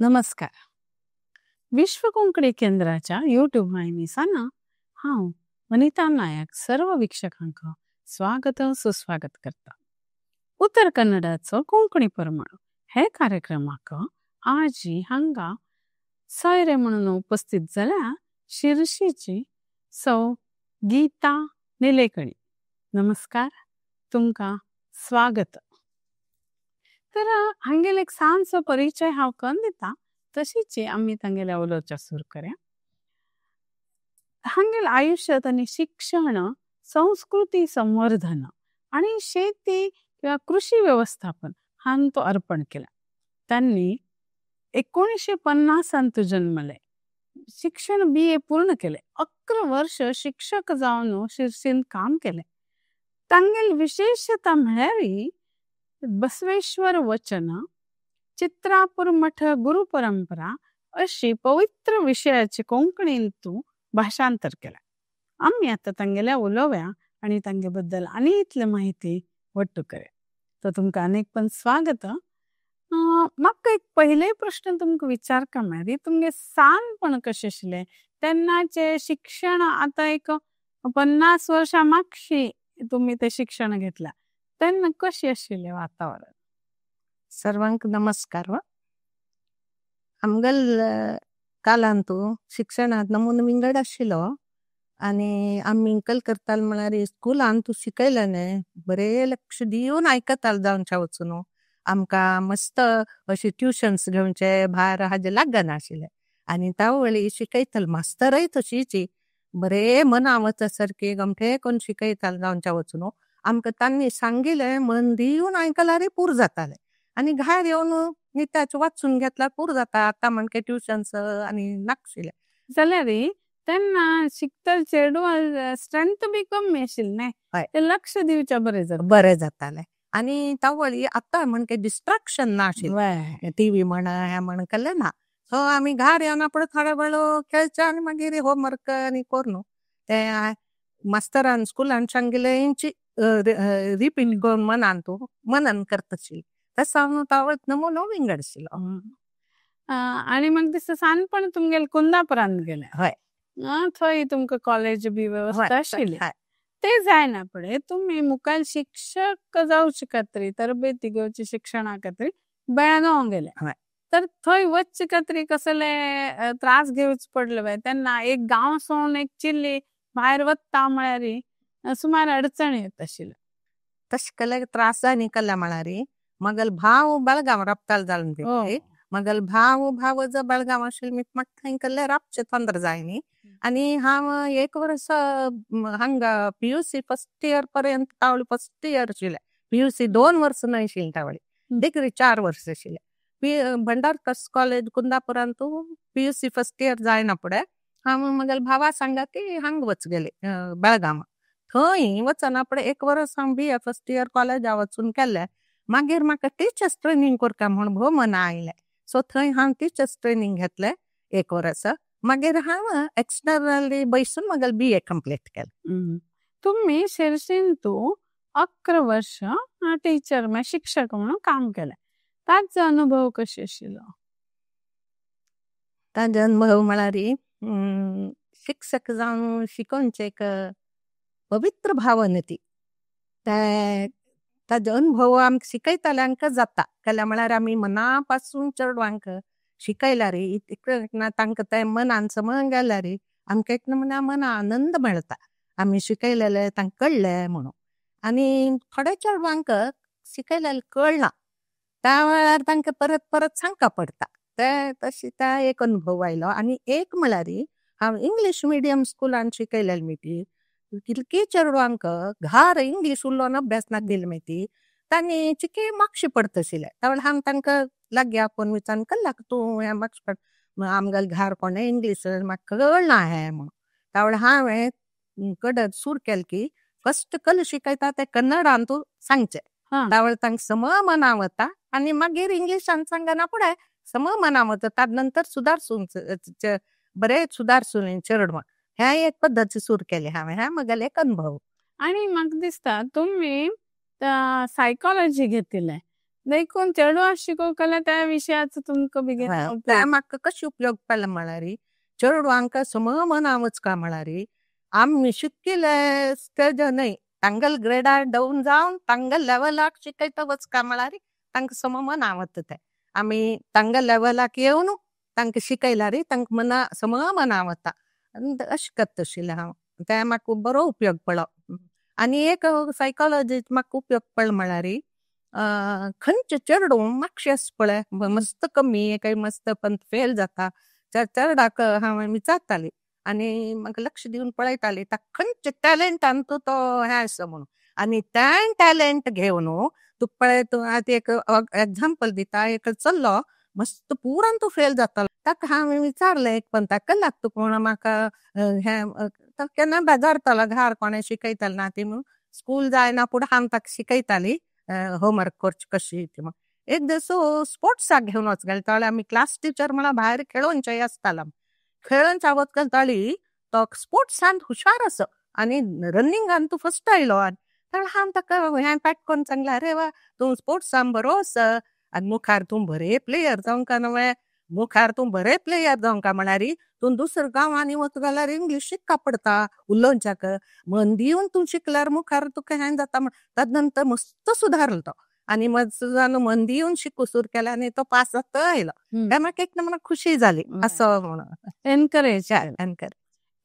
नमस्कार। विश्व कोंकणी केंद्राच्या यूट्यूब वाहिनीसान हांव वनिता नायक सर्व वीक्षकांक स्वागत सुस्वागत करता। उत्तर कन्नडाचो कोंकणी परमळ हे कार्यक्रमाक आजी हांगा सैरे म्हुणून उपस्थित झाल्या शिर्सीची सौ गीता निलेकणी। नमस्कार, तुमका स्वागत। तर हांगेले एक सांचो परिचय हांव करून देता तशीच आमी तांगेले उलोवचा सुरू करूया। हांगेले आयुष्यात आणि शिक्षण संस्कृती संवर्धन आणि शेती किंवा कृषी व्यवस्थापन हांतो अर्पण केला। त्यांनी 1950 जन्मले, शिक्षण बी ए पूर्ण केले, 11 वर्ष शिक्षक जाऊन शिर्सीन काम केले। तांगेले विशेषता म्हळ्यार बसवेश्वर वचन, चित्रापुर मठ गुरु परंपरा अशी पवित्र विषयाची कोंकणींतु भाषांतर केला। आम्ही आता तांगेले उलोव्या आणि तांगे बद्दल आणि इतले माहिती वट्टू करूया। तर तुमका अनेक पण स्वागत। म्हाका एक पहिले प्रश्न तुमका विचार का म्हळ्यार तुमगे सानपण कशें आशिल्लें, तेन्नाचें शिक्षण आता एक 50 वर्षां मागशी तुमी ते शिक्षण घेतला तेन्ना कशें आशिल्लें वातावरण? सर्वांक नमस्कार। आमगेल कालांतु शिक्षणांत नमुनो विंगड आशिल्लो आनी आमी कल करताले म्हळ्यार स्कुलान तूं शिकयलें न्ही बरें लक्ष दिवन आयकताले जावच्या वचून। आमकां मस्त अशी ट्युशन्स घेवचे भायर हाजे लागनाशिल्लें आनी त्या वेळी शिकयताले मास्तरय तशीच बरें मना वच सारकी गमठे कोण शिकयताले जावच्या वचून। आमकां तांणी सांगिल्लें मन दिवन आयकल्यार पूर जातालें आनी घायर येवन नित्याचें वाचून घेतल्यार पूर जाता। आतां म्हणके ट्युशन्स आनी नाशिल्लें जाल्यार तेन्ना शिकतले चेडवां स्ट्रेंथ बी कमी आशिल्लें न्ही, ते लक्ष दिवचे बरें जाता बरें जातालें। आनी त्या आतां म्हणके डिस्ट्रक्शन नाशिल्लें, टीव्ही म्हण हें म्हण केलें ना। सो आमी घार येवन पळय थोडो वेळ खेळचें आनी मागीर होमवर्क आनी करून ते मास्तरान स्कुलान सांगिल्लें हेंची रिपीट करून मनान तूं मनन करता आशिल्लें। तसो हांव तावळ नमुनो विंगड आशिल्लो। आनी म्हाका दिसता सानपण तुमगेले कुंदापुरांत गेले। हय। थंय तुमकां कॉलेज बी वेवस्था आशिल्ली। ते जायना पळय तुमी मुखार शिक्षक जावचे खातीर तरबेती घेवची शिक्षणा खातीर बेळगांव गेले। तर थंय वचचे खातीर कसले त्रास घेवचे पडले बाय तेन्ना एक गांव सोडून एक चिल्ली भायर वता म्हळ्यार सुमार अडचण येता आशिल्ल्यो। तशें केल्यार त्रास जायनी केल्या म्हळ्यार मगल भाव बेळगांव राबतालो जावन ती मगल भाव भाव जो बेळगांव आशिल्लो म्हाका थंय केल्ले राबचे तोंदर जायनी। आनी हांव एक वर्स हांगा पीयूसी फर्स्ट इयर पर्यंत तावळी फर्स्ट इयर आशिल्लें। पीयूसी 2 वर्स न्हय आशिल्लें तावळी, डिग्री 4 वर्स आशिल्लें। भंडारकर्स कॉलेज कुंदापुरांतू पीयूसी फर्स्ट इयर जायना फुडें हांव मगल भावा सांगा की हांगा वच गेले बेळगांव। थंय वचना फुडें एक वर्स हांव बी ए फर्स्ट इयर कॉलेजा वचून केल्लें। मागीर म्हाका टिचर्स ट्रेनींग करता म्हूण भोव मना आयलें। सो थंय हांव टिचर्स ट्रेनींग घेतलें एक वर्स। मागीर हांव एक्सटर्नली बैसून मगल बी ए कंप्लीट केलें। तुमी शिर्सींतू 11 वर्ष टीचर म्हळ्यार शिक्षक म्हणून काम केलें, ताचो अनुभव कशें आशिल्लो? ताजो अनुभव म्हळ्यार शिक्षक जावन शिकोवचें एक पवित्र भावना ती। ताजो अनुभव आमकां शिकयतल्यांक जाता। केल्या म्हळ्यार आमी मना पासून चेडवांक शिकयल्यार तांकां तें मनान समज गेल्यार आमकां एक नमुन्या मना आनंद मेळटा आमी शिकयलेले तांकां कळ्ळें म्हणून। आनी थोड्या चेडवांक शिकयलेलें कळना त्या वेळार तांकां परत परत सांगपा पडटा। ते तशी त्या एक अनुभव आयलो। आनी एक म्हळ्यार हांव इंग्लीश मिडियम स्कुलान शिकयलेलें मिटी कितकी चेडवांक घार इंग्लीश उलोवन अभ्यास ना दिल मेती तांणी चिके मागशे पडत आशिल्लें। त्या वेळार हांव तांकां लागीं आपोवन विचारून कल्लाक तूं हें मागशे पड आमगेले घार कोणें इंग्लीश म्हाका कळना हें म्हणून। त्या वेळार हांवें कडक सूर केलें की फस्ट कल शिकयता ते कन्नडान तूं सांगचें। त्या वेळार तांकां सम मना वता आनी मागीर इंग्लिशान सांगना फुडें सम मना वता ताजे नंतर सुदारसून बरें सुदारसून चेडवां ह्या एक पद्दती सूर केली हांवें। ह्या म्हगेलो एक अनुभव। आनी म्हाका दिसता तुमी सायकोलॉजी घेतिल्लें देखून चेडवां शिकोवंक जाल्यार त्या विशयाचो तुमकां बेगीन ते म्हाका कशें उपयोग पडला म्हळ्यार चेडवांक सम मना वचका म्हळ्यार आमी शिकिल्ले स्टेज न्हय, तांगल ग्रेडार डावन जावन तांगल लेवलाक शिकयता वचका म्हळ्यार तांकां सम मना वता ते. आमी तांगल लेवलाक येवन तांकां शिकयल्यार तांकां मना सम मना वता. अशें करता आशिल्लें हांव, ते म्हाका बरो उपयोग पडलो. आनी एक सायकोलॉजी म्हाका उपयोग पडलो म्हळ्यार खंयचे चेडूं मातशें आसा पळय मस्त कमी काय मस्त पण फेल जाता त्या चेरडाक हांव विचारताली आनी म्हाका लक्ष दिवन पळयताली ताका खंयचे टॅलंटान तूं तो हें आसा म्हणून, आनी तें टॅलंट घेवन तुका पळय तूं आतां एक एग्जाम्पल दिता. एक चल्लो मस्त पुरान तूं फेल जातालो, ताका हांवें विचारलें एक पण ताका लागता तुका म्हणून म्हाका हें तो केन्ना बेजारतालो घार कोणें शिकयतालें ना ती म्हणून स्कूल जायना पूण हांव ताका शिकयताली होमवर्क करची कशी ती म्हणून. एक दीस स्पोर्ट्साक घेवन वच गेले ताळी आमी क्लास टिचर म्हणल्यार भायर खेळोवचे आसतालो, खेळोवच्या वच गेले ताळी तो स्पोर्ट्सान हुशार आसा आनी रनिंगान तूं फर्स्ट आयलो. आनी हांव ताका हें पॅक करून सांगलें, अरे वा तूं स्पोर्ट्सान बरो आसा आनी मुखार तूं बरे प्लेयर जावंक न्हय, मुखार तूं बरे प्लेयर जावंक म्हळ्यार तूं दुसऱ्या गांवांनी वच जाल्यार इंग्लीश शिकपा पडटा उलोवच्याक, मन दिवन तूं शिकल्यार मुखार तुका हें जाता म्हण. ताजे नंतर मस्त सुदारलो तो आनी मस्त जावन मन दिवन शिकू सुरू केलें आनी तो पास जाता आयलो. तें म्हाका एक म्हणून खुशी जाली असो म्हणून. Encourage encourage.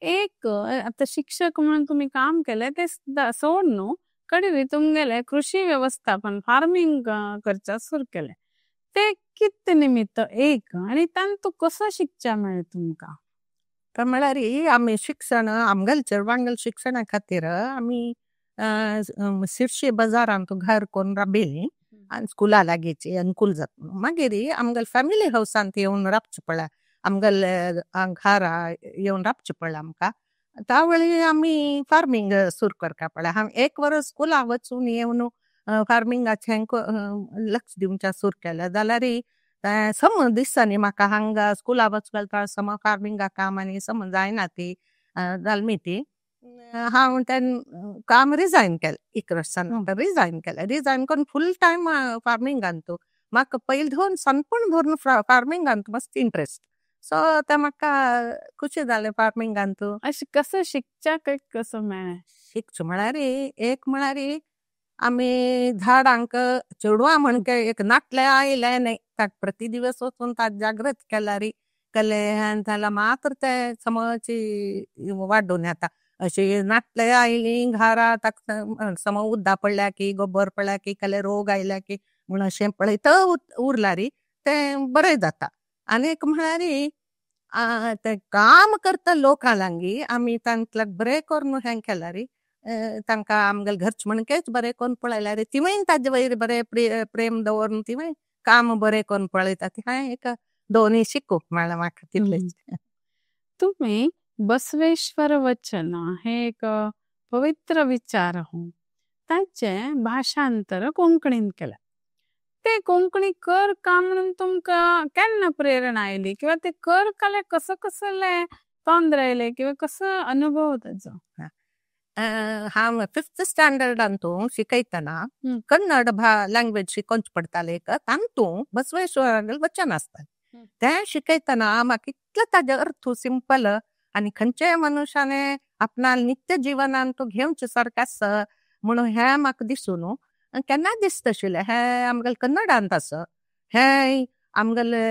एक आतां शिक्षक म्हणून तुमी काम केलें ते सोड न्हू कडे तुमगेले कृषी व्यवस्थापन फार्मींग करच्या सुरू केलें ते कितें निमित्त एक आनी तांतू कसो शिकच्या मेळ्ळें तुमकां? तर म्हळ्यार आमी शिक्षण आमगेले चेडवांगेले शिक्षणा खातीर आमी शिरशी बाजारांत घर करून राबिल्ली आनी स्कुला लागींची अनुकूल जाता. मागीर आमगेले फॅमिली हावसांत येवन राबचें पडलें, आमगेले घरा येवन राबचें पडलें आमकां. त्या वेळी आमी फार्मींग सुरू करपा पडलें. हांव एक वर्स स्कुला वचून येवन फार्मिंगाचें लक्ष दिवचें सुरू केलें जाल्यार सम दिसांनी म्हाका हांगा स्कुला वच गेल्यार सम फार्मिंगा काम आनी सम जायना ती जाली ती हांव तें काम रिजायन केलें. 1 वर्सान रिजायन केलें. रिजायन करून फूल टायम फार्मिंगान तूं म्हाका पयलीं धरून सनपण धरून फार्मिंगान मस्त इंट्रस्ट, सो तें म्हाका खुशी जालें फार्मिंगान तूं. अशें कसो शिकच्याक कसो मेळ्ळें? शिकचें म्हळ्यार एक म्हळ्यार आमी झाडांक चेडवां म्हणके एक नाटलें आयलें न्हय ताका प्रति दिवस वचून ताका जागृत केल्यार कले जाल्यार मात्र ते समची वाडून येता. अशी नाटले आयली घरा ताका सम उद्दा पडल्या की गोबर पडल्या की कले रोग आयल्या की म्हूण अशें पळयत उरल्यार तें बरें जाता. आनी एक म्हळ्यार ते काम करता लोकां लागीं आमी तांकां बरें करून हें केल्यार तांकां आमगेले घरचे म्हणकेच बरें करून पळयल्यार तिवूय ताजे वयर बरें प्रेम दवरून तिवूय काम बरें करून पळयता. हांवें एक दोनूय शिकूंक मेळ्ळें म्हाका तितलेंच. तुमी बसवेश्वर वचन हे एक पवित्र विचार हो ताचे भाषांतर कोंकणीन केलें, ते कोंकणी कर का म्हणून तुमकां केन्ना प्रेरणा आयली किंवा ते कर काले कसं कसले तोंड आयले किंवा कसो अनुभव ताचो? हांव 5th स्टँडर्डान तूं शिकयतना कन्नड लँग्वेज शिकोवचें पडटालें एक, तातूंत बसवेश्वरागेलें वचन आसतालें. तें शिकयतना म्हाका इतलो ताजो अर्थ सिंपल आनी खंयच्याय मनुष्याने आपणा नित्य जिवनान तो घेवचे सारकें आसा म्हणून हें म्हाका दिसून केन्ना दिसता आशिल्लें हें आमगेलें कन्नडांत आसा, हें आमगेले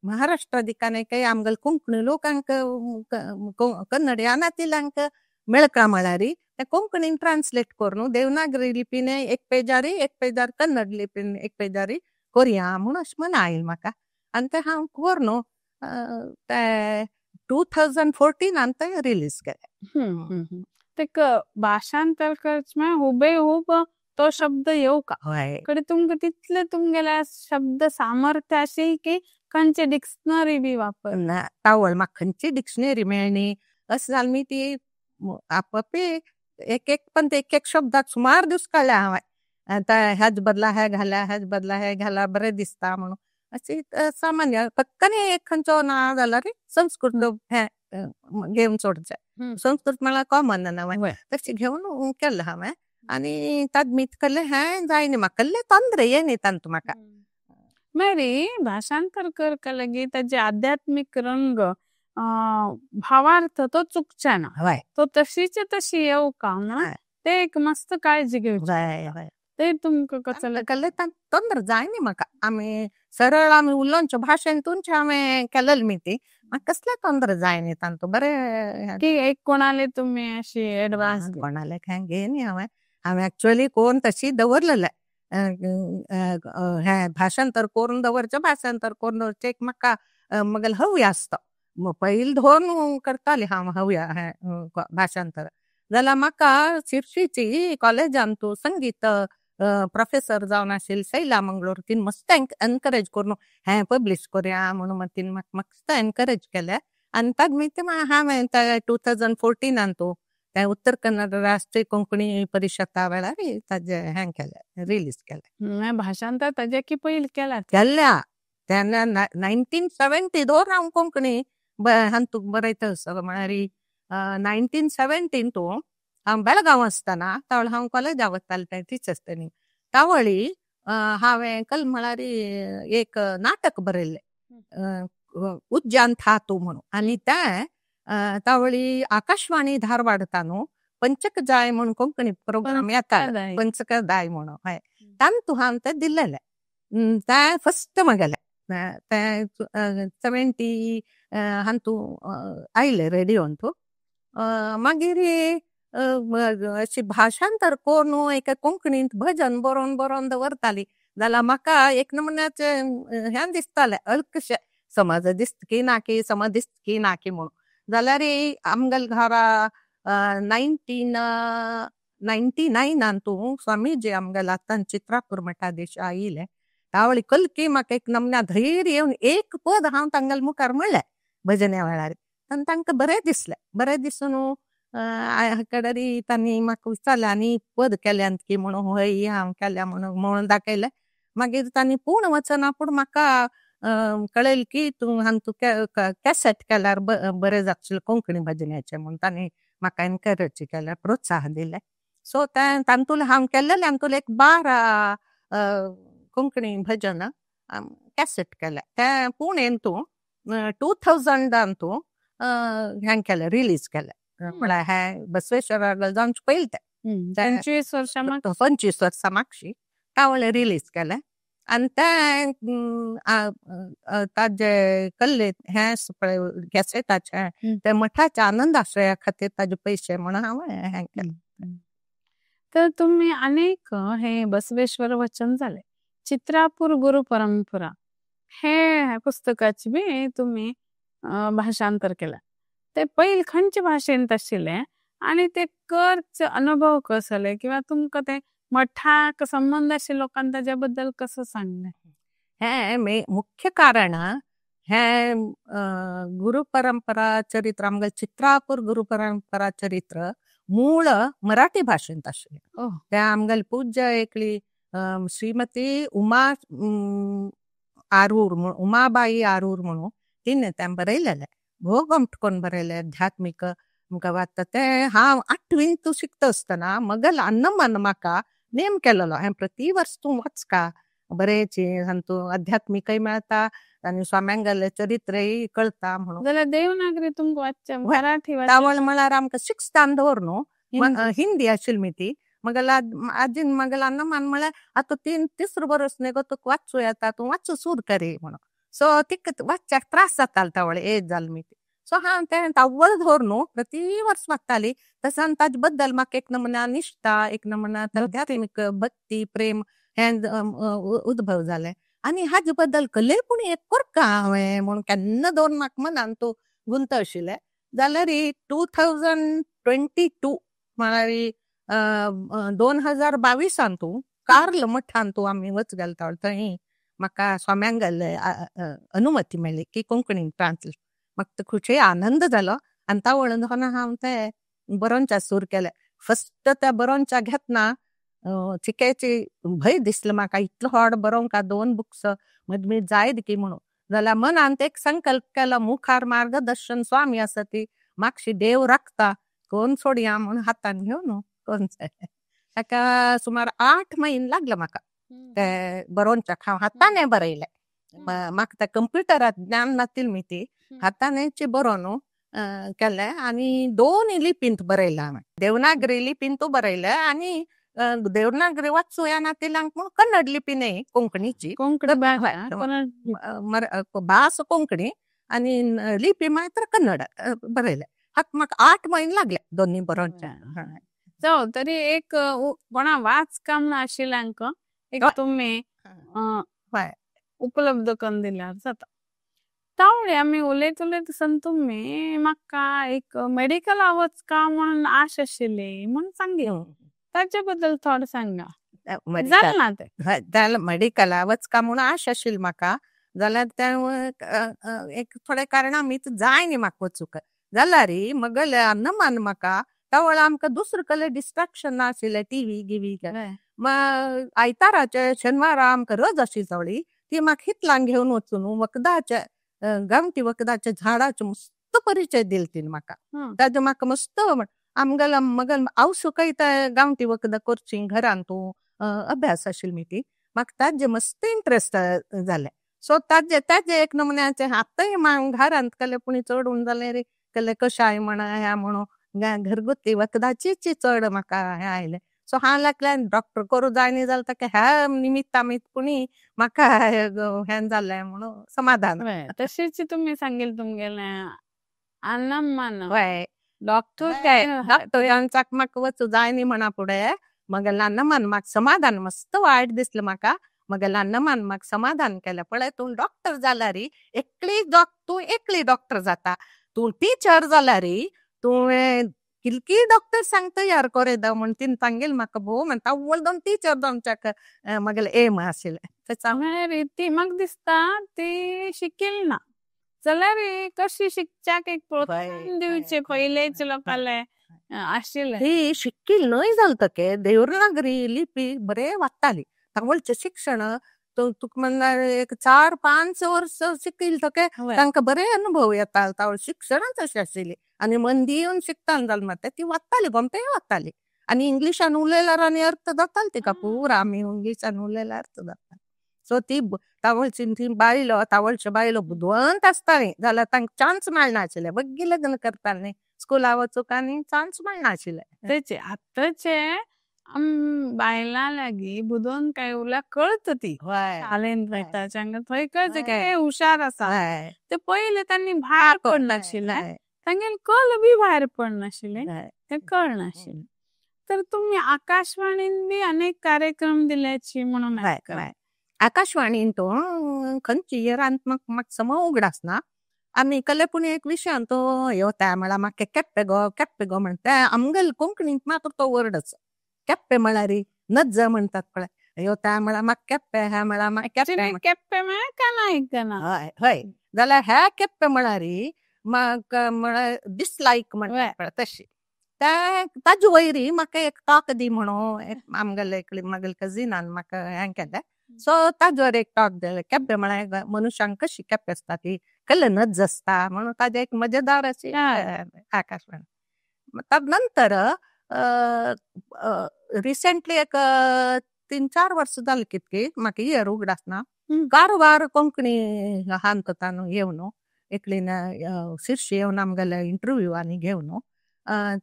महाराष्ट्रा दिकाने काय आमगेले कोंकणी लोकांक कन्नड यानातिल्यांक मेळका म्हळ्यार ते कोंकणीन ट्रान्सलेट करून देवनागरी लिपीने एक पेजारी एक पेजार कन्नड लिपीन एक पेजारी कोरया म्हणून अशें म्हण आयलें म्हाका. आनी तें हांव करून ते 2014 ते रिलीज केलें. ते भाषांतर करचें हुबेहूब तो शब्द येवका कडे तुमकां तितले तुमगेले शब्द सामर्थ्य आशी की खंयचे डिक्शनरी बी वापर ना तावळ म्हाका खंयची डिक्शनरी मेळणी अशें जालें मी ती आपापी एक एक पण एक एक शब्दाक सुमार दीस काडले हांवें. आतां ह्याच बदला हे घाल्या ह्याच बदला हे घाल्या बरें दिसता म्हणून अशी सामान्य फक्त एक खंयचो ना जाल्यार संस्कृत हे घेवन सोडचें. संस्कृत म्हळ्यार कॉमन ना तशें घेवन केलें हांवें. आनी तादमीत कल्ले हें जायना म्हाका, कल्ले तोंदरे येनी तांतू म्हाका. मेरी भाषांतर कर लगी ताजे आध्यात्मिक रंग भावार्थ तो चुकचा ना, तो तशीचे तशी येऊ का ना, ते एक मस्त काळजी घेवची. ते तुमका कसं कल्ले तोंदर जायनी म्हाका. आमी सरळ आमी उलोवचे भाशेन तुमचे हांवें केलेल मी ती म्हाका कसले तोंदर जायनी तांतू बरे की एक कोणाले तुम्ही अशी एडवान्स कोणाले काय घेयनी. हांवें हांवें एक्चुअली कोण तशी दवरलेले हे भाषांतर करून दवरचे, भाषांतर करून दवरचे एक म्हाका मगल हवी आसता. पयल धोन करताली हांव हवया भाषांतर. जाल्यार म्हाका शिर्शीची कॉलेजान तूं संगीत प्रोफेसर जावन आशिल्ली शैला मंगळूर, तीन मस्त एनकरेज करून हें पब्लिश करुया म्हणून तीन म्हाका मस्त एनकरेज केलें. आनी ताजे हांवें 2014 तूं तें उत्तर कन्नड राष्ट्रीय कोंकणी परिशदा वेळार ताजे हें केलें, रिलीज केलें. भाषांतर ताजे की पयल केला केल्या तेन्ना 1970 दोन हांव कोंकणी हांतू बरयता सगळं. म्हळ्यार 1917 तूं हांव बेळगांव आसतना तावळ हांव कॉलेजा वतालें तें टिचर्स ट्रेनिंग, तावळी हांवें कल म्हळ्यार एक नाटक बरयल्लें उज्जान था तूं म्हणून. आनी तें तावळी आकाशवाणी धारवाडता न्हू पंचक जाय म्हणून कोंकणी प्रोग्राम येता, पंचक जाय म्हणून हय, तांतू हांवें तें दिल्लेलें. तें फस्ट म्हगेलें तें 70 हांतू आयलें रेडियोन तूं. मागीर अशी भाषांतर करून एका कोंकणींत भजन बरोवन बरोवन दवरताली. जाल्यार म्हाका एक नमुन्याचें हें दिसतालें अल्कशें, समज दिसता की ना की समज दिसता की ना की म्हणून. जाल्यार आमगेले घरा 1999 तूं स्वामीजी आमगेले आतां चित्रापूर मठाधीश आयले, तावळी कलकी म्हाका एक नमुन्या धैर्य येवन एक पद हांव तांगेले मुखार म्हणलें भजन्या वेळार. आनी तांकां बरें दिसलें, बरें दिसून कडेरी तांणी म्हाका विचारलें आनी पद केल्यात की म्हणून, हय हांव केल्या म्हणून म्हणून दाखयलें. मागीर तांणी पूण वचना पूण म्हाका कळयलें की तूं हांतू कॅसेट केल्यार बरें जातलें कोंकणी भजन्याचें म्हणून तांणी म्हाका एनकरेज केलें, प्रोत्साहन दिलें. सो तें तांतूलें हांव केल्लें तांतूलें एक 12 कोंकणी भजन कॅसेट केलें. तें पुणेन तूं 2000 तूं हें केलें, रिलीज केलें. म्हळ्यार हें बसवेश्वरा जावन पयलें तें 25 वर्सां, 25 वर्सां मागशी तावळें रिलीज केलें. आनी तें ताजे कल्ले हें पळय कॅसेटाचें ते मठाच्या आनंद आश्रया खातीर ताजे पयशे म्हणून हांवें हें केलें. तर तुम्ही अनेक हे बसवेश्वर वचन जाले, चित्रापूर गुरु परंपरा हे पुस्तकाची बी तुम्ही भाषांतर केला. ते पयल खंयचे भाशेंत आशिल्लें आनी ते करचे अनुभव कसले किंवा तुमकां ते मठाक संबंद आशिल्ल्या लोकांक ताज्या बद्दल कसं सांगलें? हें मुख्य कारण हें गुरु परंपरा चरित्र आमगेलें चित्रापूर गुरु परंपरा चरित्र मूळ मराठी भाशेंत आशिल्लें. तें आमगेले पूज्य एकली श्रीमती उमा आरूर, उमाबाई आरूर म्हणून तिणें तें बरयलेलें, भोव गोमट कोन्न बरयलें आध्यात्मीक आमकां वाचता. तें हांव 8वीन तूं शिकता आसतना मगल अन्नमान म्हाका नेम केलेलो हें प्रति वर्स तूं वाचका बरेंची हातूं आध्यात्मीकय मेळटा आनी स्वाम्यांगेलें चरित्रय कळटा म्हणून. जाल्यार देवनागरी तुमकां वाचचें मराठी तावळ म्हळ्यार आमकां सिक्स्थान दवर न्हू हिंदी आशिल्ली मी ती. मगल आजीन मगल अन्नमान म्हळ्यार आतां तिसरो बरोस न्ही गो तुका वाचूं येता, तूं वाचूं सूर करी म्हणून. सो तिका वाचच्याक त्रास जातालो तावळ एज जाली मी ती. सो हांव तें तावळ धर न्हू प्रति वर्स वाचताली. तसान ताजे बद्दल म्हाका एक नमुना निश्ठा, एक नमुना आध्यात्मीक भक्ती प्रेम हें उद्भव जालें. आनी हाजे बद्दल कले पूण एक करका हांवें म्हणून केन्ना दवर म्हाका मनान तूं गुंत आशिल्लें. जाल्यार 2022 म्हळ्यार 2022 तूं कार्ल मठान तूं आमी वच गेले तावळ थंय म्हाका स्वाम्यांगेले अनुमती मेळ्ळी की कोंकणीन ट्रान्सलेट. म्हाका खुशी आनंद जालो आनी तावळ हांव ते बरोवच्या सूर केलें. फस्ट त्या बरोवच्या घेतना चिक्याची भंय दिसलो म्हाका, इतलो व्हड बरोवंक 2 बुक्स मदमी जायत की म्हणून. जाल्यार मनांत एक संकल्प केलो मुखार मार्गदर्शन स्वामी आसा ती मागशी देव राखता कोण सोडया म्हणून हातान घेवन कोण. ताका सुमार 8 म्हयने लागले म्हाका ते बरोवच्याक. हांव हाताने बरयले, म्हाका त्या कंप्युटरात ज्ञान नातील मी ती हातानेच बरोवन केले आनी 2 लिपींत बरयले हांवें. देवनागरी लिपींतू बरयले आनी देवनागरी वाचूं येना म्हूण कन्नड लिपी न्ही, कोंकणीची कोंकणी भास कोंकणी आनी लिपी मात्र कन्नड बरयले. हाका म्हाका 8 म्हयने लागले दोन्ही बरोवच्या. जावं तरी एक कोणा वाच काम नाशिल्ल्यांक एक तुमी उपलब्ध करून दिल्यार जाता. तावळी आमी उलयत उलयत सन तुमी म्हाका एक मेडिकला वचका म्हणून आश आशिल्ली म्हणून सांगिल्लें, ताचे बद्दल थोडें सांगा. जालें ना तें? जालें, मेडिकला वचका म्हणून आश आशिल्ली म्हाका, जाल्यार तें एक थोडे कारणां मीत जाय न्ही म्हाका वचूंक. जाल्यार मगेले अनमान म्हाका तवळ आमकां दुसरें कसलें डिस्ट्रॅक्शन नाशिल्लें, टीव्ही गिवी. आयताराचे शेनवारा आमकां रज आशिल्ली तवळी, ती म्हाका हितलांक घेवन वचून वखदाचे गांवठी वखदाचे झाडाचे मस्त परिचय दिले तिने म्हाका. ताजे म्हाका मस्त आमगेले मगेले हांव सुकयता गांवठी वखदां करची घरान तूं अभ्यास आशिल्ली मी ती, म्हाका ताजे मस्त इंट्रस्ट जालें. सो ताजे ताजे एक नमुन्याचे आतांय घरांत कसले पुणी चड जालें रे कसले कशाय म्हणा ह्या म्हणून घरगुती वखदाचीच चड म्हाका हें आयलें. सो हांव लागल्यान डॉक्टर करूं जाय न्ही जाल्यार ताका ह्या निमित्ता पुणी म्हाका हें जालें म्हणून समाधान. तशीच तुमी सांगिल्लें तुमगेलें अनमान डॉक्टर डॉक्टरांचाक म्हाका वचूं जाय न्ही म्हणा फुडें मगेल्या अनमान म्हाका समाधान मस्त वायट दिसलें म्हाका. मगेल्या अनमान म्हाका समाधान केलें, पळय तूं डॉक्टर जाल्यार एकली तूं एकली डॉक्टर जाता, तूं टिचर जाल्यार तुवें कितकी डॉक्टर सांगता यार कोरेदा म्हूण तिने सांगिल्लें म्हाका. भोव म्हणटा अव्वल दोन टिचर जावच्याक म्हगेलें एम आशिल्लें. म्हळ्यार ती म्हाका दिसता ती शिकिल्ली ना जाल्यार कशी शिकच्याक एक प्रोत्साहन दिवचें पयलेच लोकांले आशिल्लें. ती शिकिल्ली न्हय जालें तके देवनागरी लिपी बरें वाचताली. तावळचें शिक्षण तुका म्हणल्यार एक 4-5 वर्स शिकिल्लें तके तांकां बरे अनुभव येता. तावळ शिक्षणच अशें आशिल्लें आनी मन दिवन शिकतालें जालें मात ती वाचताली, गोमटेय वाचताली आनी इंग्लिशान उलयल्यार आनी अर्थ जातालो तिका पुरा, आमी इंग्लिशान उलयल्यार अर्थ जाता. सो ती तावळची ती बायलो तावळच्यो बायलो बुदवंत आसताली जाल्यार तांकां चान्स मेळनाशिल्ले, बग्गी लग्न करताले न्ही, स्कुला वचूंक आनी चान्स मेळनाशिल्ले. तेचे आतांचे बायलां लागीं बुदवंत काय उरल्या कळत ती शाळेंत वयता थंय कळत की हे हुशार आसा. ते पयले तांणी भायर पडनाशिल्लें, तांगेले कल बी भायर पडनाशिल्लें, ते कळनाशिल्लें. तर तुमी आकाशवाणीन बी अनेक कार्यक्रम दिल्याची म्हणून. आकाशवाणीन तो खंयची इयरांत म्हाका सम उगडास ना. आमी कले पूण एक विशयान तो येता म्हळ्यार म्हाका केप्पे गो केप्पे गो म्हणटा, आमगेले कोंकणींत मात्र तो वर्ड आसा केप्पे म्हळ्यार नज्ज म्हणटात पळय, येता म्हळ्यार म्हाका केप्पे, ह्या म्हळ्यार म्हाका केप्पे. केप्पे म्हळ्यार कानां आयकना. हय हय, जाल्यार ह्या केप्पे म्हळ्यार म्हाका म्हळ्यार डिसलायक म्हणटात पळय तशी. ताजे वयरी म्हाका एक टॉक दी म्हणून आमगेले एकली म्हागेले कजिनान म्हाका हें केलें. सो ताजेर एक टॉक दिलें, केप्पे म्हळ्यार मनुष्यांक कशी केप्पे आसता ती कसले नज्ज आसता म्हणून ताजे एक मजेदार अशी आकाशवाणी. नंतर रिसेंटली एक 3-4 वर्स जाली कितकी म्हाका इयर उगडास ना, कारवार कोंकणी हांततान येवन एकली शिर्शी येवन आमगेले इंटरव्यू आनी घेवन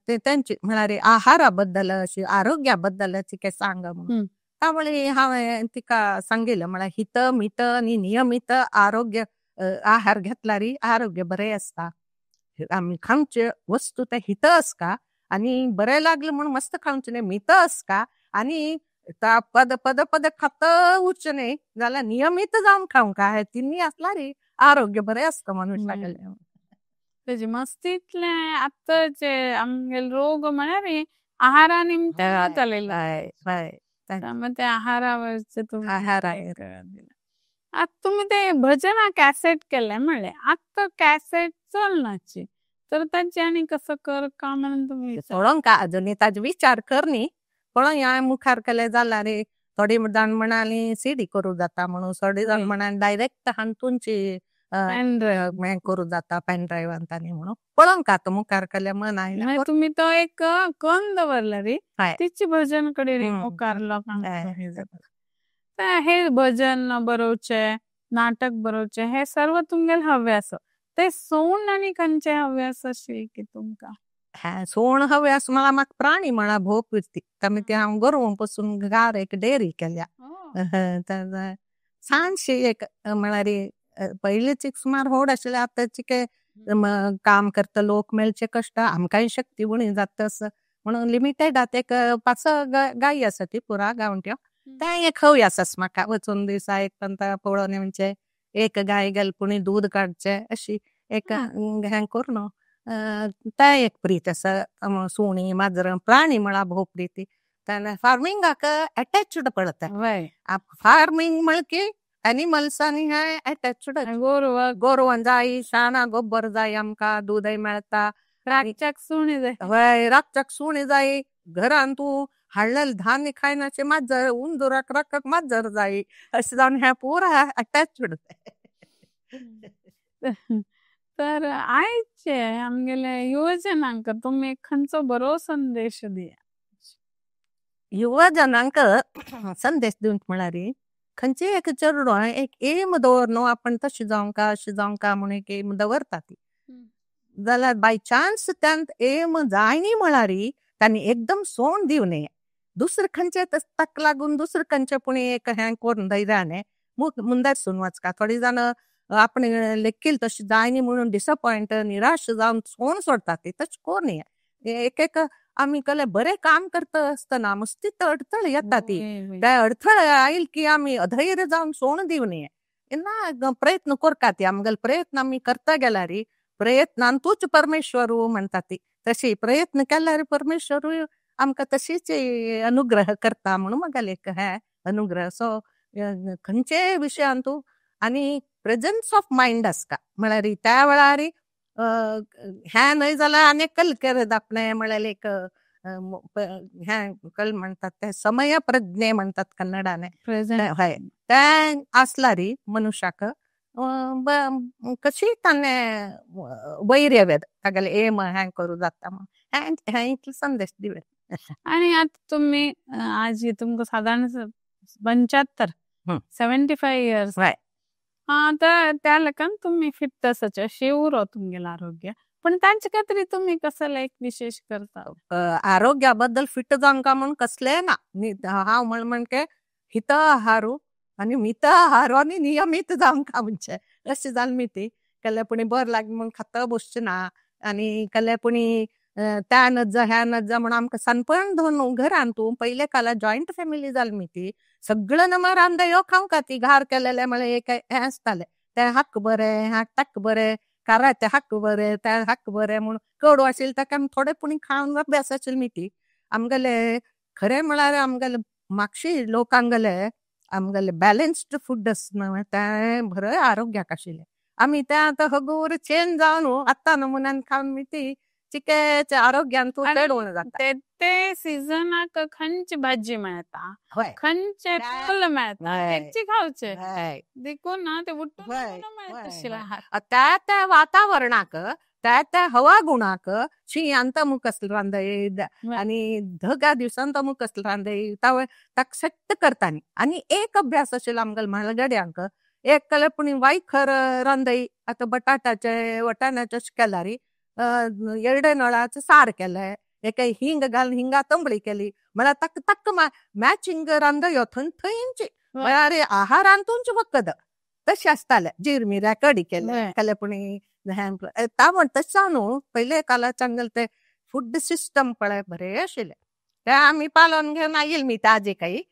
ते तेंची म्हळ्यार आहारा बद्दल अशी आरोग्या बद्दल अशी सांग म्हणून. त्यामुळे हांवें तिका सांगिल्लें म्हळ्यार हित मित आनी नियमित आरोग्य आहार घेतल्यार आरोग्य बरें आसता, आमी खावचे वस्तू ते हित आसता आनी बरें लागलें म्हूण मस्त खावचें न्ही, मित आसता आनी पद पद पद खात उरचें न्ही जाल्यार नियमीत जावन खावंक हे तिन्ही आसल्यार आरोग्य बरें आसता मनुष्यागेलें. तेजे मस्तीतलें आतांचे आमगेले रोग म्हळ्यार आहारा निमतान जातालें. ते आहारावरचे तुमी आतां तुमी ते भजना कॅसेट केले म्हणलें, आतां कॅसेट चलनाची तर ताचे आनी कसो कर का म्हणून तुमी सोडोंक अजून ताजो विचार कर न्ही, पळोवया ह्या मुखार केले जाल्यार थोडी जाण म्हणाली सीडी करूं जाता म्हणून, थोडी जाण म्हणाली डायरेक्ट हातूंची पेन ड्रायव्ह हें करूं जाता पेन ड्रायव्हान तांणी म्हणून पळोवंक आतां मुखार केल्या मन आयलें. तुमी तो एक कन्न दवरला रे हय. तिची भजन कडे मुखार लोकांक हे भजन बरोवचे, नाटक बरोवचे हे सर्व तुमगेल हव्यास, ते सोण आनी खंयचे हव्यास अशी की तुमका? हा सोण हव्यास मला म्हाका प्राणी म्हणा भोव प्रीती, तामी ते हांव गोरवां पसून गार एक डेअरी केल्या. ल्हानशी एक म्हळ्यार पयलींच एक सुमार व्हड आशिल्ले, आतांचे के काम करता लोक मेळचे कश्ट, आमकांय शक्ती उणी जाता असं म्हणून लिमिटेड आतां एक 5-6 गायी आसा ती पुरा गांवठ्यो, तें एक हव्यास आसा म्हाका, वचून दिसा एक तांकां पळोवन येवचें, एक गाय गेल पुणी दूद काडचें अशी एक हें करून तें एक प्रीत आसा. सुणी माजरां प्राणी म्हळ्यार भोव प्रीती, तेन्ना फार्मिंगाक अटॅच्ड पडटा. फार्मिंग म्हळ्यार की एनिमल्स आनी हे अटॅच्ड, गोरवां गोरवां जाय, शाणा गोबर जाय आमकां, दूदय मेळटा, रातच्याक सुणी जाय. हय, रातच्याक सुणी जाय, घरान तूं हाडलेलें धान्य खायनाचे माजर उंदराक राखक माजर जाय, अशें जावन हें पुरा अटॅच्ड. तर आयचे आमगेले युवजनांक तुमी खंयचो बरो संदेश दिया? युवजनांक संदेश दिवंक म्हळ्यार खंयचे एक चेडो एक एम दवर न्हू, आपण तशें जावंक अशें जावंक म्हणून एक एम दवरता ती, जाल्यार बाय चान्स त्यांत एम जायनी म्हळ्यार तांणी एकदम सोण दिवं नये, दुसरें खंयचे ताका लागून दुसरें खंयचे पूण एक हें करून धैर्यान मुंदारसून वचका. थोडी जाणां आपण लेखील तशें जायनी म्हणून डिसपॉयंट निराश जावन सोण सोडटा ती, तशें करूं नये. एक एक आमी कले बरें काम करता आसतना मस्तीत अडथळ येता ती, त्या अडथळ आयल की आमी अधैर्य जावन सोण दिवं नये, ना प्रयत्न करता ती, आमगेले प्रयत्न आमी करता गेल्यार प्रयत्नांतूच परमेश्वरू म्हणटा ती, तशी प्रयत्न केल्यार परमेश्वरूय आमकां तशीच अनुग्रह करता म्हणून म्हाका एक हे अनुग्रह. सो खंयचेय विशयांतू तूं आनी प्रेजन्स ऑफ मायंड आसता म्हळ्यार त्या वेळार हें न्हय जाल्यार आनी कल करत आपणें म्हळ्यार एक हें कल म्हणटात ते समय प्रज्ञे म्हणटात कन्नडाने, हय तें आसल्यार मनुष्याक कशी ताणें वैर्य वेद तागेलें एम हें करूं जाता हें हें इतलो संदेश दिवे. आनी आतां तुमी आजी तुमकां सादारण 75 75 इयर्स, हा तर त्या लेखान तुमी फिट आसाचे अशें उरो तुमगेलें आरोग्य, पण तांचे खातीर तुमी कसलें एक विशेष करता? आरोग्या बद्दल फिट जावंक म्हूण कसलें ना, हांव म्हण म्हणके हित आहारू आनी मित आहारू आनी नियमीत जावंक म्हणचे अशें जालें मी ती केल्यार पुणी बरें लागी म्हूण खाता बसचें ना, आनी केल्यार पुणी त्या नज्जा ह्या नज्जा म्हणून आमकां सानपण धरून घरान तूं पयले काला जॉयंट फॅमिली जाली मी ती, सगळें नमर रांदयो खावंक ती घार केलेलें म्हळ्यार एक हें आसतालें, तें हक्क बरें ह्या ताक बरें काराचें हक्क बरें तें हक्क बरें म्हूण कडू आशिल्लें ताका आमी थोडे पुणी खावन अभ्यास आशिल्ले मी ती. आमगेले खरें म्हळ्यार आमगेले मागशी लोकांगेले आमगेले बॅलन्स्ड फूड आसना तें बरें आरोग्याक आशिल्लें, आमी तें आतां हगूर चेंज जावन आतां नमुन्यान खावन मी ती चिकेचे आरोग्यान तूं चड जाता. ते सीजनाक खंयची भाजी मेळटा, खंयचे फुल मेळटा तेंची खावचे, देखून ना ते उठून मेळटा. त्या त्या वातावरणाक त्या त्या हवा गुणाक शिंयांत अमुक कसलें रांदय आनी धगा दिवसांत अमुक कसलें रांदय ताका सेट्ट करता. आनी एक अभ्यास आशिल्लो आमगेले म्हालगड्यांक, एक कले पुणी वायखर रांदय, आतां बटाटाचे वटाण्याचे अशें केल्यार येरडे नळाचें सार केलें, एक हिंग घालून हिंगा तंबळी केली, म्हळ्यार ताका ताका मॅचिंग रांदयो थंय थंयची म्हळ्यार आहारांतूच वखद तशें आसतालें. जिरमिऱ्या कडी केले केले पुणी तावण तशें न्हू पयले काळाचे आमगेले ते फूड सिस्टम पळय बरें आशिल्लें, तें आमी पालोवन घेवन आयिल्ले मी ताजे काही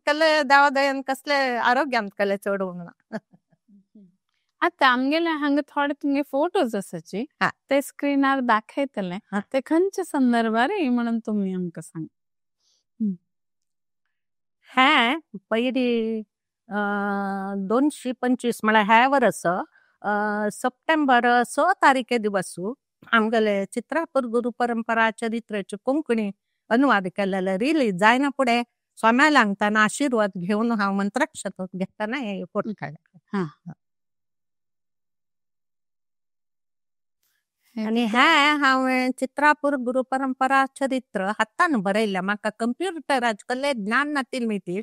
केले देवा दयेन कसले आरोग्यांत केले चड ना. आतां आमगेले हांगा थोडे तुमगे फोटोज आसाची ते स्क्रीनार दाखयतले, ते खंयच्या संदर्भार म्हणून तुमी आमकां सांग. हें पयलीं 225 म्हळ्यार ह्या वर्स सप्टेंबर 6 तारीखे दिवसू आमगेले चित्रापूर गुरु परंपरा चरित्राचे कोंकणी अनुवाद केलेले रिलीज जायना फुडें स्वाम्या लागतना आशिर्वाद घेवन हांव मंत्राक्षत घेतना हे फोटो काडले. आनी हें हांवें चित्रापूर गुरु परंपरा चरित्र हातान बरयलें. म्हाका कंप्युटराचें कसलें ज्ञान नातिल्लें मीती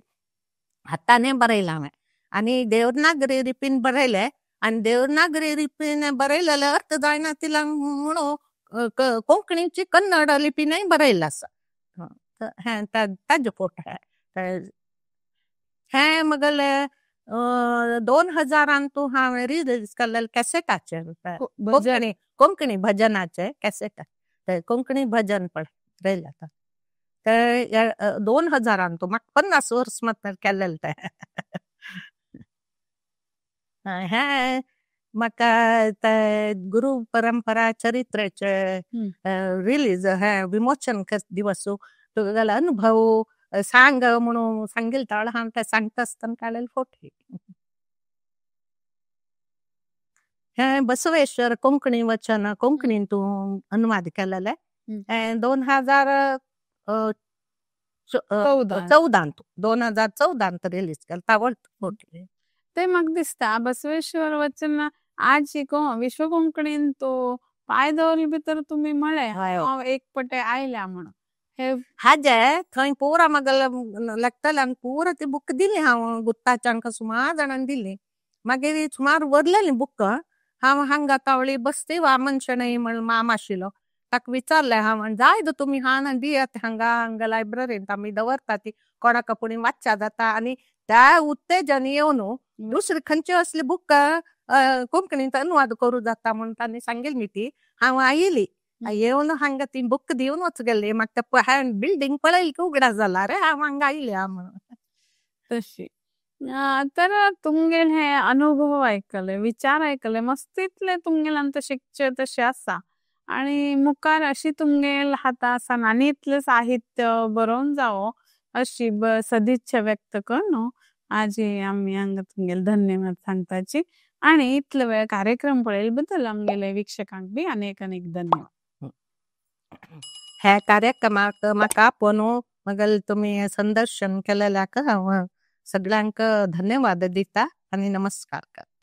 हाताने बरयलां हांवें आनी देवनागरी लिपीन बरयलें आनी देवनागरी लिपीन बरयलेलें अर्थ जायना तिला म्हणून कोंकणीची कन्नड लिपीनय बरयलें आसा. हें ताजे फोटो. हें मगले 2000 तूं हांवें रिलीज केल्लें कॅसेटाचेर कोंकणी कोंकणी भजनाचे कॅसेट, कोंकणी भजन पण रयलें ते 2000 तूं म्हाका 50 वर्स मात केल्लें तें. हें म्हाका ते गुरु परंपरा चरित्राचे रिलीज हें विमोचन दिवस तुगेलो अनुभव सांग म्हणून सांगिल ताळ हांव ते सांगता आसतना काडलेले फोटो. हें बसवेश्वर कोंकणी वचन कोंकणीन तूं अनुवाद केलेले 2014 2014 रिलीज केलें तावळ फोटो. ते म्हाका दिसता बसवेश्वर वचन आज विश्व कोंकणीन तो पांय दवरले भितर तुमी म्हळे हांव एक पटे आयल्या म्हणून हाजे थंय पुरा म्हाका लागताले आनी पुरा ती बुक दिली हांव गुत्ताच्यांक सुमार जाणांक दिली. मागीर सुमार वरलेली बुक हांव हांगा तावळी बसती वामन शणै म्हण मामा आशिल्लो ताका विचारलें हांव जाय तुमी हांगा दियात हांगा हांगा लायब्ररींत आमी दवरता ती कोणाक कोणी वाच्च्या जाता आनी त्या उत्तेजन येवन दुसरी खंयची असली बुक कोंकणींत अनुवाद करूं जाता म्हूण तांणी सांगिल्ली मी ती. हांव आयली येवन हांगा ती बुक दिवन वच गेली. म्हाका हांवें बिल्डींग पळयली की उगडास जाला रे हांव हांगा आयली म्हणून. तशी तर तुमगेले हे अनुभव आयकले, विचार आयकले, मस्त इतले तुमगेले आमकां शिकचे तशें आसा आनी मुखार अशी तुमगेले हाता आसा आनी इतलें साहित्य बरोवन जावो अशी सदिच्छा व्यक्त करून आज आमी हांगा तुमगेले धन्यवाद सांगताची आनी इतले वेळ कार्यक्रम पळयले बद्दल आमगेले वीक्षकांक बी अनेक अनेक धन्यवाद. ह्या कार्यक्रमाक म्हाका आपोवन मगल तुमी संदर्शन केलेल्याक हांव सगळ्यांक धन्यवाद दिता आनी नमस्कार करता.